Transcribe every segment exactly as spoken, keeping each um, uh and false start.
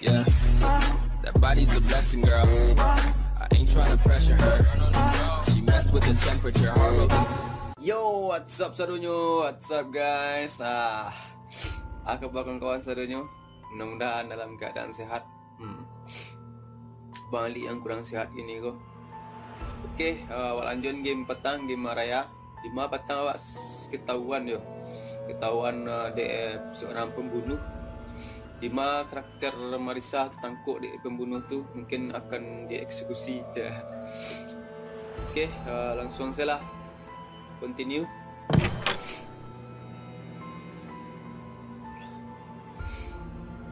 Yeah. That body's a blessing, girl. I ain't tryna pressure her. She messed with the temperature, heart rate is Yo, what's up sadonyo? What's up, guys? Ah, apa kabar kawan-kawan sadonyo? Mudah-mudahan dalam keadaan sehat. Hmm. Bang Alik yang kurang sehat ini ko. Oke, eh, awak lanjut game patang, game raya. Dima patang awak s-, ketahuan yo. Ketahuan, eh, dek, eh, seorang pembunuh. Dima karakter Marisa tatangkok dek pembunuh tu mungkin akan dieksekusi. Ya. Oke, eh, langsung sajalah. Continue.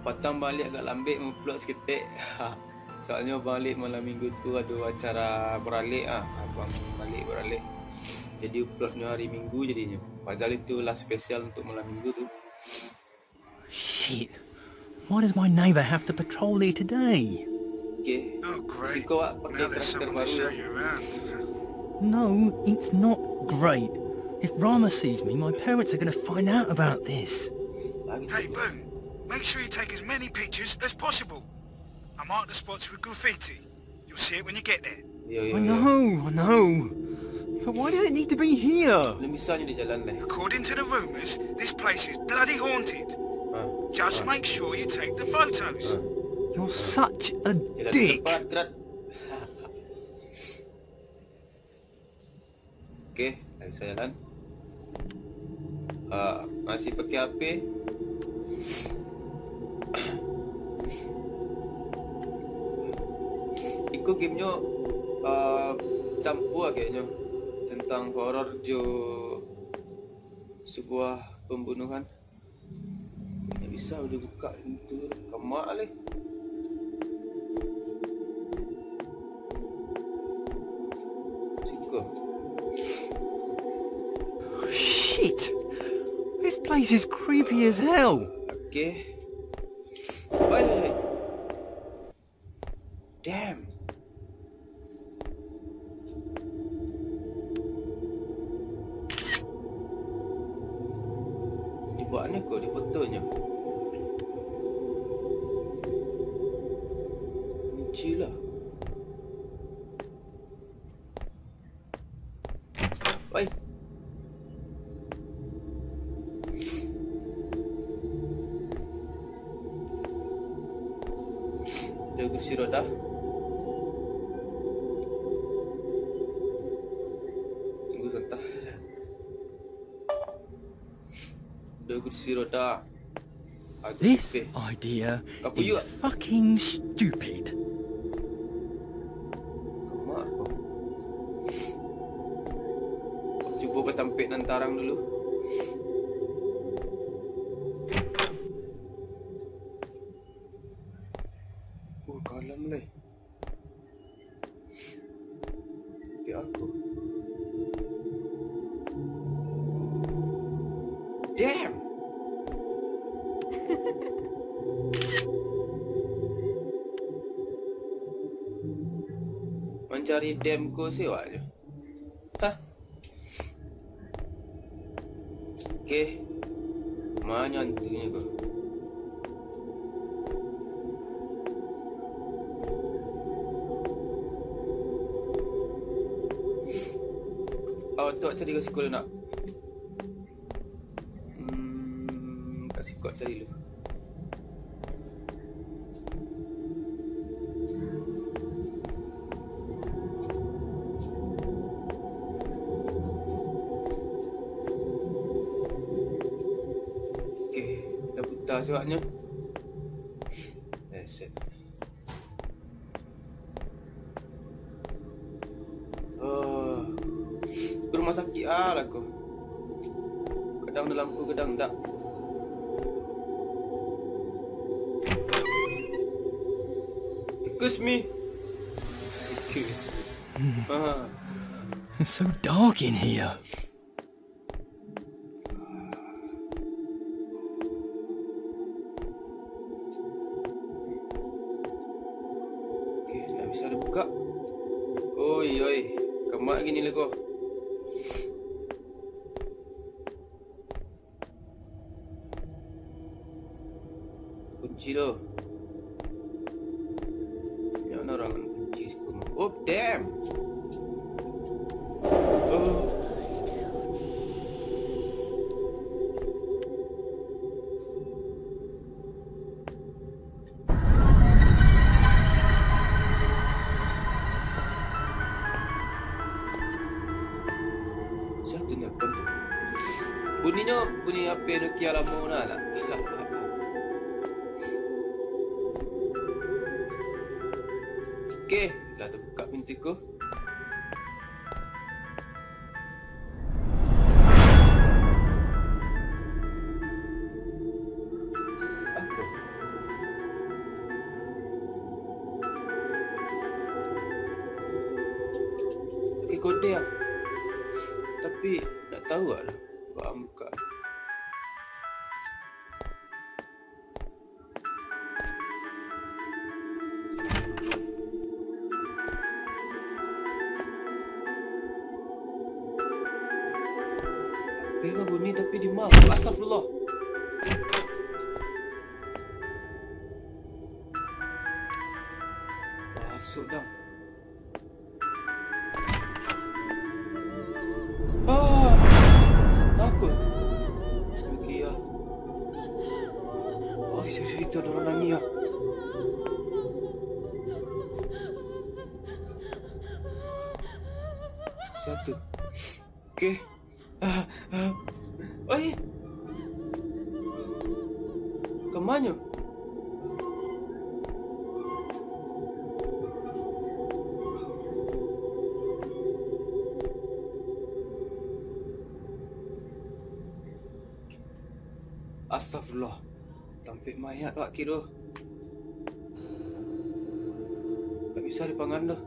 Patang baliak agak lambek mupload saketek. Soalnyo baliak malam minggu tu ado acara baralek ah, abang baliak baralek. Jadi uploadnyo hari Minggu jadinyo. Padahal itu lah spesial untuk malam minggu tu. Shit. Why does my neighbor have to patrol here today? Okay. Oh, great. Siko awak pakai Now there's karakter someone to baru show yo. You around. No, it's not great. If Rama sees me, my parents are gonna find out about this. Lagi Hey, tu. Boone, make sure you take as many pictures as possible. I mark the spots with graffiti. You'll see it when you get there. Yo, yo, I yo. Know, I know. But why does it need to be here? Lah bisa nyo di jalan deh. According to the rumours, this place is bloody haunted. Ah, Just ah. Make sure you take the photos. Ah. You're such a Jalan dick. Tempat, gerak. Oke, tak bisa jalan. Ah, masih pakai H P. Iko game nyo, ah, campur agaknyo tentang horor jo sebuah pembunuhan. Ndak bisa udah buka pintu tu. Kamak leh. Siko. Shit! This place is creepy as hell. Okay. Wait, wait, wait. Damn. Di bawah ni ko, di fotonyo. Kunci lah. Oi. Ada kursi roda. Tunggu sebentar. Ada kursi roda. Aku This pipih. Idea Aku is juga. Fucking stupid. Kamak ko. Cubo batampek nan tarang dulu. Uh, kalam leh. Di aku. Damn. Mancari damn ko sih awaknyo. Hah? Oke. Manyantuinyo ko. Oh, tu cari ka siko nak. Hmm, ka siko cari dulu. Oke, kita putar siwaknyo. Eh, set. Oh, ke rumah sakit ah lah ko. Kadang ada lampu, kadang ndak. Excuse me. Excuse me. Ah. It's so dark in here. Oke, ndak bisa dibuka. Oi, oi, kamak gini leko. Kunci tu. Orang kunci siko. Oh, damn. Oh. Sia tu nelpon tu? Buninyo bunyi H P Nokia lamo nah, nak. Oke, lah tabukak pintu ko. Ako. Pakai kode ah. Tapi ndak tahu ah lah. Baa buka. Bega bunyi tapi di ma? Astagfirullah. Masuk dah. Ah, takut. Rukiah. Oh, cerita orang nangis ah. Satu. Oke. Ah, ah. Oi. Kamanyo? Astagfirullah. Tampek mayat wak kiro. Tak bisa dipangan doh.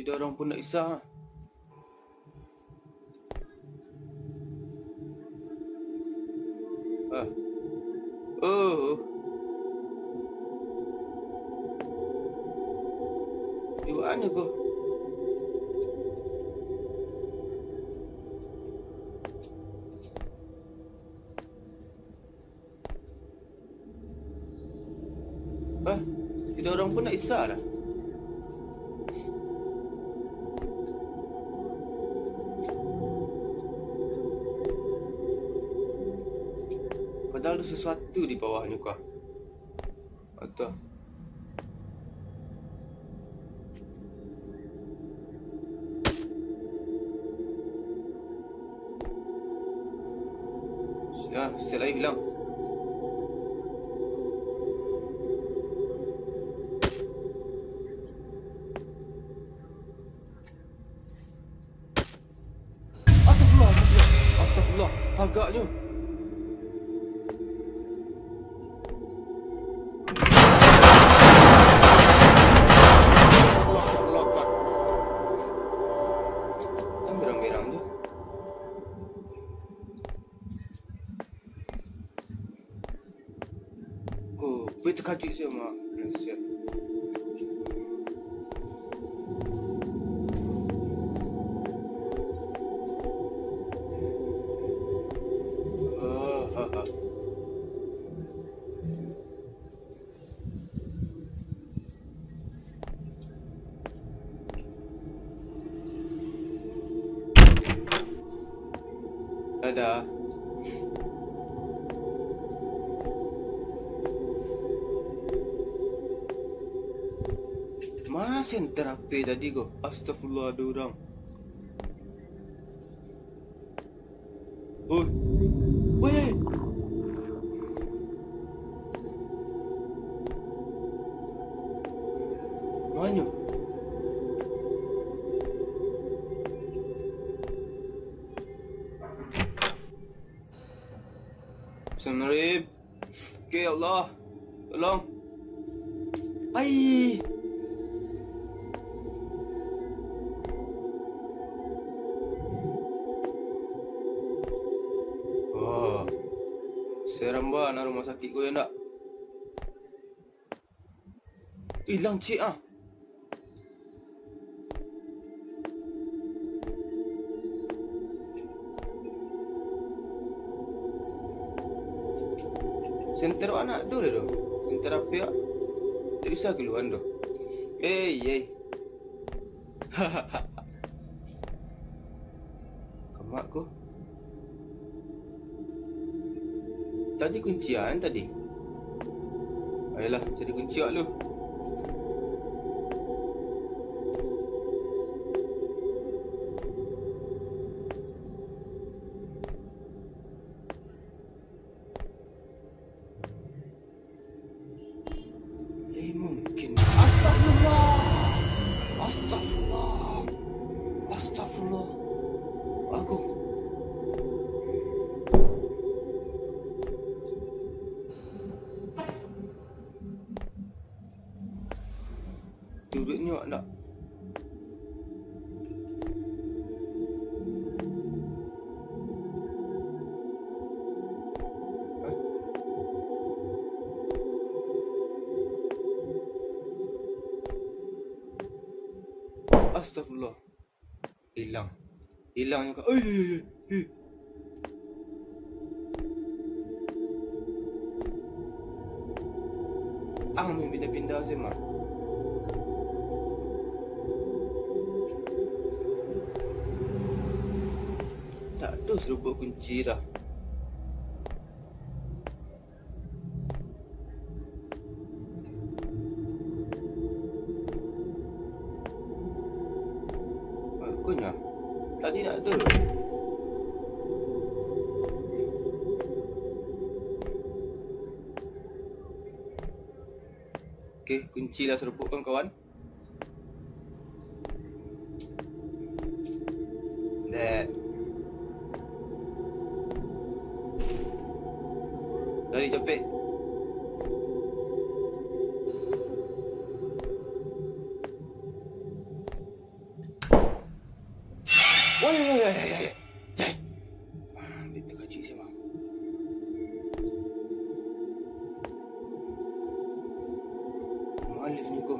Didorong pun tak bisa. Ah. Oh. Di mana ko? Hah? Didorong pun tak bisa lah. Padahal ada sesuatu di bawahnyo kah? Atau Ya, selain hilang. Astagfirullah, astagfirullah. Astagfirullah. Tagaknyo. Kan berang-berang tu. Ko, buih takajuik sia, Mak. Siap. Ah, ah, ah. Dadah. Ma senter H P tadi ko? Astagfirullah, ada urang. Oi. Weh. Manyo? Bismillahirrahmanirrahim. Oke, ya Allah. Tolong. Ai. Oh. Seram bana rumah sakik ko, ya ndak? Ilang ciek ah. Senter awak nak do dah tu. Senter H P awak. Tak bisa keluar tu. Hei, hei. Kamak ko. Tadi kunci an tadi. Ayolah, cari kunci awak lu. Lai mungkin. Astagfirullah. Astagfirullah. Astagfirullah. Aku. Turutnyo nak. Astagfirullah. Ilang. Ilang nyo ka. Ai, ai, ai, ai. Ang main pindah-pindah se mah. Tak ado sarupuk kunci dah. Bagus nyo. Tadi nak ado. Oke, kunci lah sarupuk, kawan-kawan. Dek. Dari capek. Woi, woi, woi, woi, woi. Jai. Ah, dia terkejut siapa? Mualif ni ko.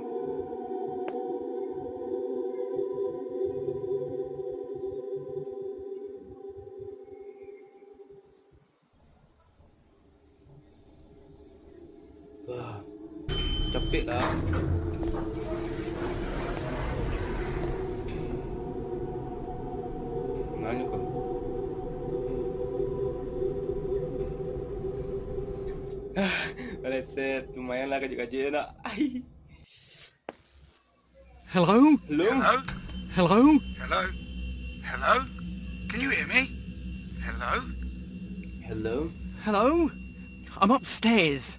Wah, capek lah. Nganu ko. Ah, maleset. Lumayan lah kajik-kajik nak. Ai. Hello? Hello? Hello? Hello? Hello? Hello? Can you hear me? Hello? Hello? Hello? I'm upstairs.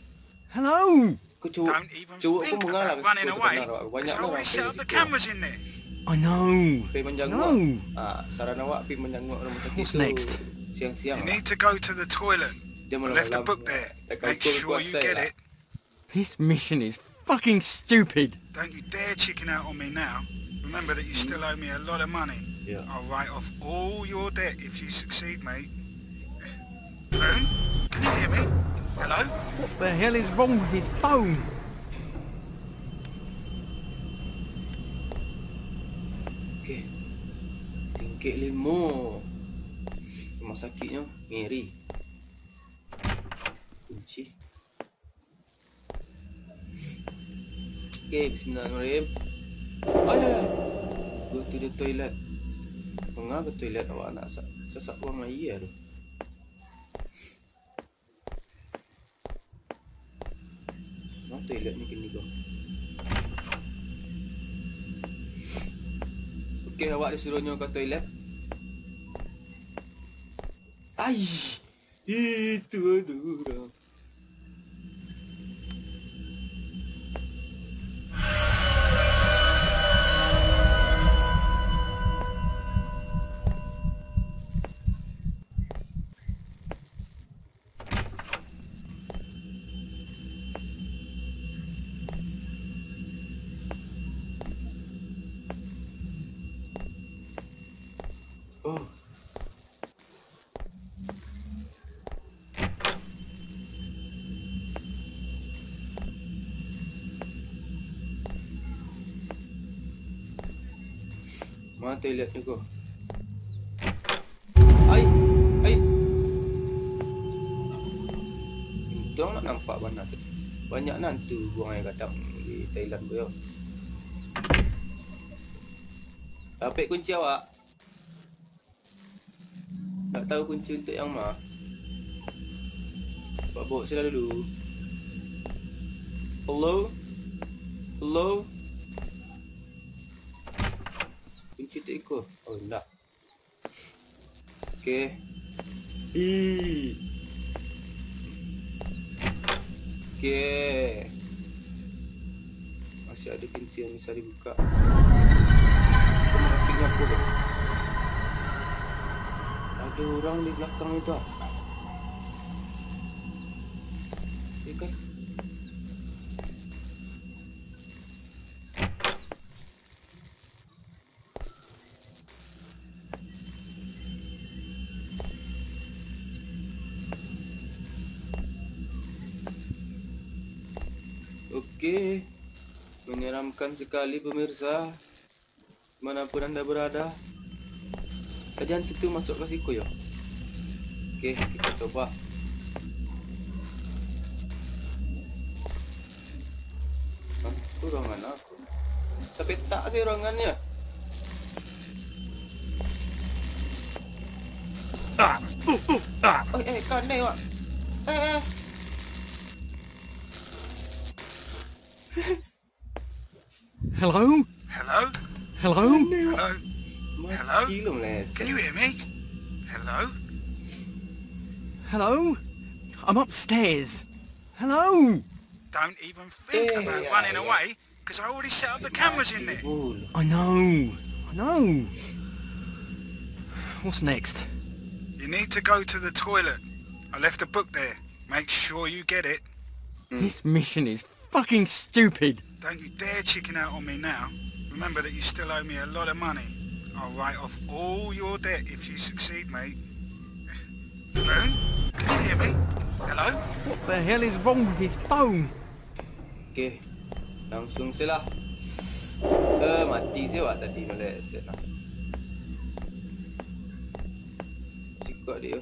Hello? Ko cowok, Don't even cowok ko think mengalah about running away, 'cause I already set up the cameras in there. I know. Pai manjanguk. No. Ah, saran awak pai manjanguk rumah sakit What's tu next? Siang-siang You lah. Need to go to the toilet. Jangan I left the malam-malam. Book there. Make sure you get it. This mission is fucking stupid. Don't you dare chicken out on me now. Remember that you still owe me a lot of money. Yeah. I'll write off all your debt if you succeed, mate. Boone? Can you hear me? Hello? What the hell is wrong with his phone? Oke. Tingkek limo. Rumah sakiknyo ngeri. Kunci. Oke, bismillahirrahmanirrahim. Ai, ai, ai. Go to the toilet. Manga ka toilet awak nak sa-, sasak buang aia tu. Nah, toilet ni kini ko. Oke, awak disuruhnyo ka toilet. Ai, itu ada urang. Oh. Ma toilet tu ko? Ai, ai. Urang nak nampak bana tu. Banyak nan tu buang aia gadang di Thailand ko yo. Dapek kunci awak? Ndak tahu kunci untuak yang ma. Awak bawa sila dulu. Hello? Hello? Kunci tu iko. Oh, indak. Oke. Ih. Oke. Masih ada pintu yang bisa dibuka. Apa maksudnya apa tu? Ada orang di belakang itu, ah. Ya kan? Oke, menyeramkan sekali, pemirsa. Dimanapun Anda berada. Tadi hantu tu masuk ka siko yo. Oke, kita coba. Hah, tu ruangan aku. Tapi tak ada ruangannya. Ah, uh, uh, ah. Eh, eh, kanai, wak. Eh, eh. Hello? Hello? Hello? Hello? Hello? Mati lo, Meles. Can you hear me? Hello? Hello? I'm upstairs. Hello? Don't even think Eh, about running ya, ya. away, 'cause I already set up the cameras in there. Mati, Bul. I know. I know. What's next? You need to go to the toilet. I left a book there. Make sure you get it. This mission is fucking stupid. Don't you dare chicken out on me now. Remember that you still owe me a lot of money. I'll write off all your debt if you succeed, mate. Boone? Can you hear me? Hello? What the hell is wrong with his phone? Oke, langsung sajolah. Eh, mati se wak tadi, meleset lah. Sikok dia.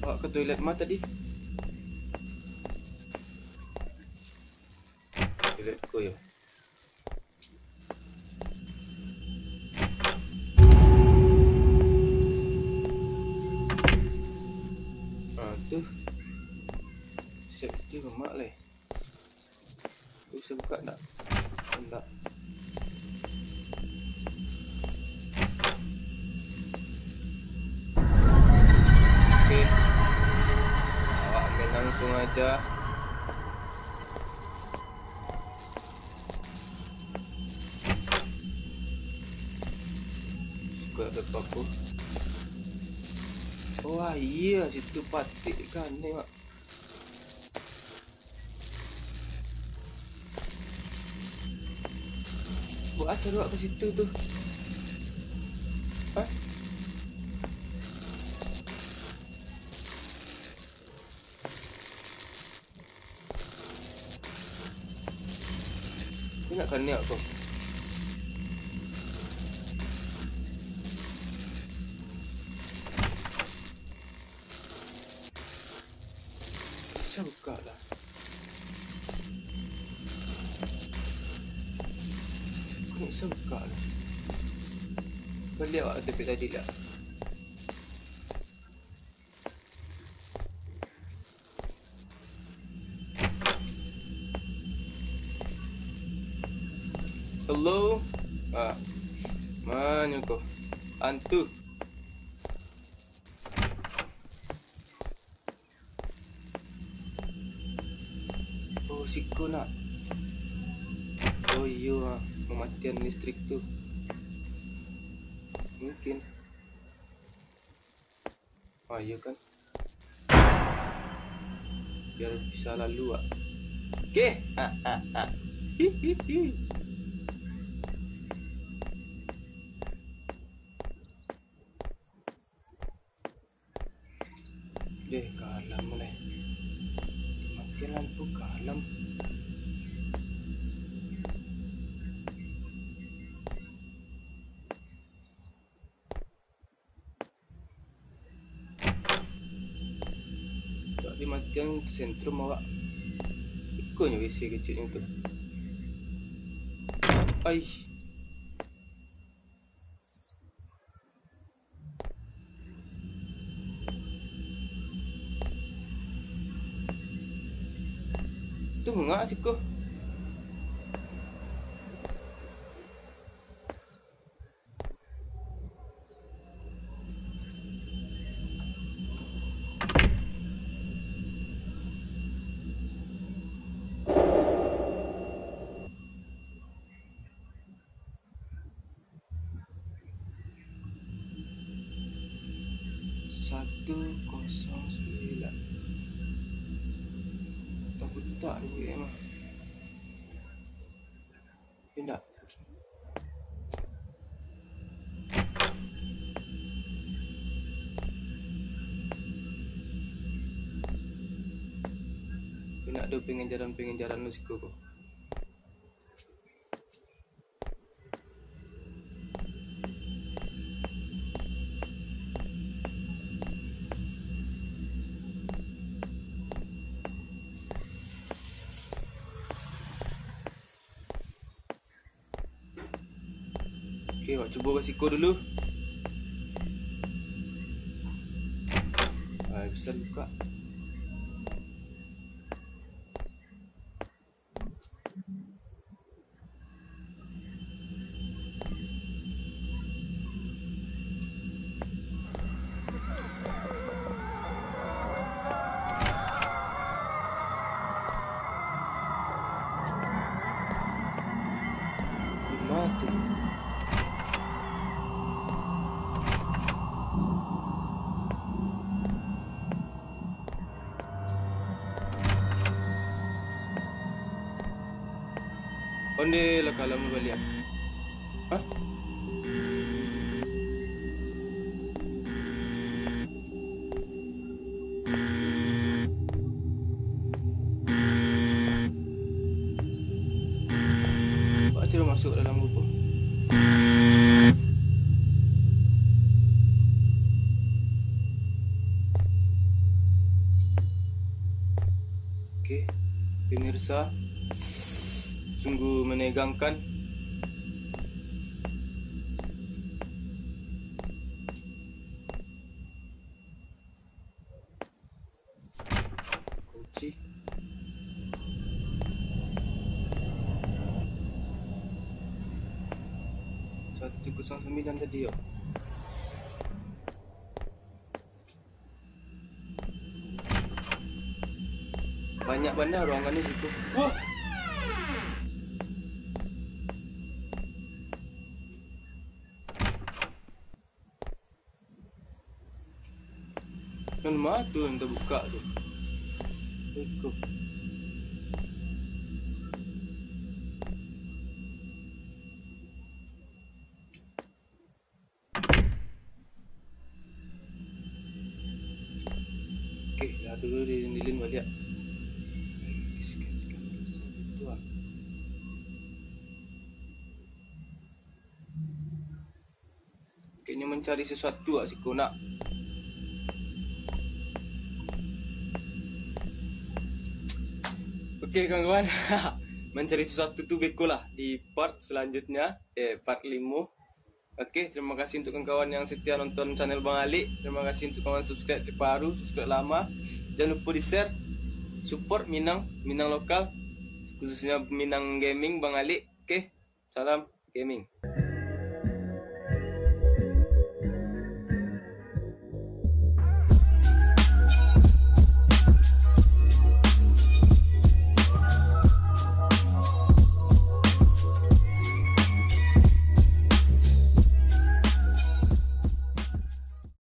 Awak ka toilet ma tadi? Toilet ko yo. Ah, tu. Siap tu lemak leh. Bisa buka ndak? Ndak. Oke. Awak main langsung aja. Suka ada apa-apa. Wah, iya, situ patik kan, tengok. Buat apa awak ke situ tu? Hah? Ni nak kena apa? Bisa buka lah. Kok bisa buka lah? Baliak awak ke tampek tadi lah. Hello? Ah. Manyo ko? Antu. Oh, siko nak. Oh, iyo, ah, mamatian listrik tu. Mungkin. Ah, iyo kan. Biar bisa lalu, ah. Oke. Ha, ha, ha. Hihihi. Deh, kalam leh. Matian lampu, kalam. Di matian sentrum awak. Iko nyo W C keciknyo tu. Aish. Tu ngak siko. Satu kosong sambilan. Takutak duit mah. Indak. Indak ado pengejaran-pengejaran lo siko ko. Oke, awak cubo ka siko dulu. Ah, bisa buka. Mati. Onde lah kalam baliak. Hah? Pak Acil masuk dalam ruko. Oke, pemirsa, sungguh menegangkan. Kunci. Satu kosong sembilan tadi, yo. Banyak bana ruangan ni situ. Wah! Nan ma tu nan tabuka tu? Iko. Oke, lah dulu di lilin baliak. Oke, ini mencari sesuatu lah siko nak. Oke, kawan-kawan. Mencari sesuatu tu beko lah di part selanjutnya, eh, part limo. Oke, terima kasih untuk kawan-kawan yang setia nonton channel Bang Alik. Terima kasih untuk kawan subscribe baru, subscribe lama. Jangan lupa di-share. Support Minang, Minang lokal, khususnya Minang Gaming Bang Alik. Oke, salam gaming.